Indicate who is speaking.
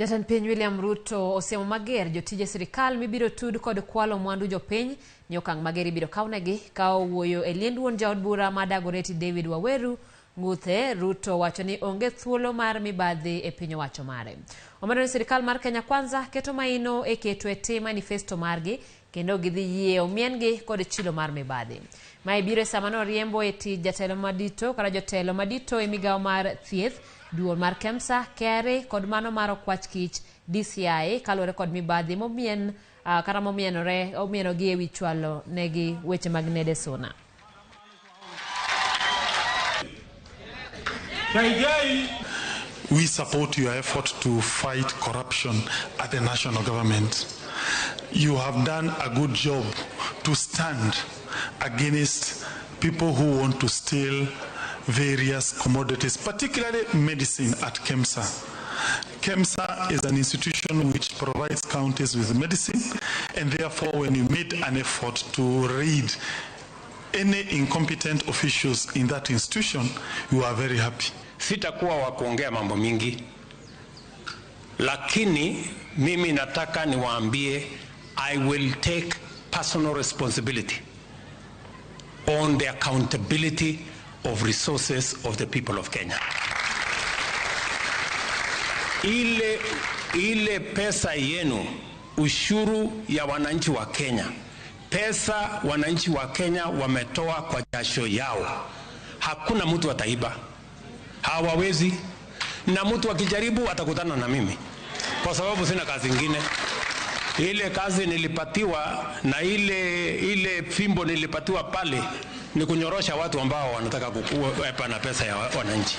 Speaker 1: Jatend piny William Ruto osiemo mager jotije sirikal mibiro tud kod kwalo mwandu jopiny ni okang' mager ibiro kawnegi ka owuoyo e liend wuon jaod bura ma Dagoretti David Waweru Nguthe. Ruto wacho ni onge thuolo mar mibadhi e piny owacho mare. Omedo ni sirikal mar Kenya Kwanza keto maino e keto e tim manifesto margi kendo gidhi yie omien-gi kod chilo mar mibadhi. Mae biro e sama noriembo e tich jatelo madito kata jotelo madito e migawo mar thieth, duol mar KEMSA, KRA kod mano mar okwach kich DCI kaluwore kod mibadhi momien kata momienore omienogi e wi chwalo negi weche mag nede suna.
Speaker 2: We support your effort to fight corruption at the national government. You have done a good job to stand against people who want to steal various commodities, particularly medicine at KEMSA. KEMSA is an institution which provides counties with medicine, and therefore when you made an effort to raid any incompetent officials in that institution, you are very happy.
Speaker 3: Sitakuwa wa kuongea mambo mingi, lakini mimi nataka niwaambie I will take personal responsibility on the accountability of resources of the people of Kenya. Ile pesa yenu, ushuru ya wananchi wa Kenya, pesa wananchi wa Kenya wametoa kwa jasho yao, hakuna mtu ataiba, hawawezi. Na mtu akijaribu atakutana na mimi, kwa sababu sina kazi ingine. Ile kazi nilipatiwa na ile fimbo nilipatiwa pale ni kunyorosha watu ambao wanataka kuepa na pesa ya wananchi.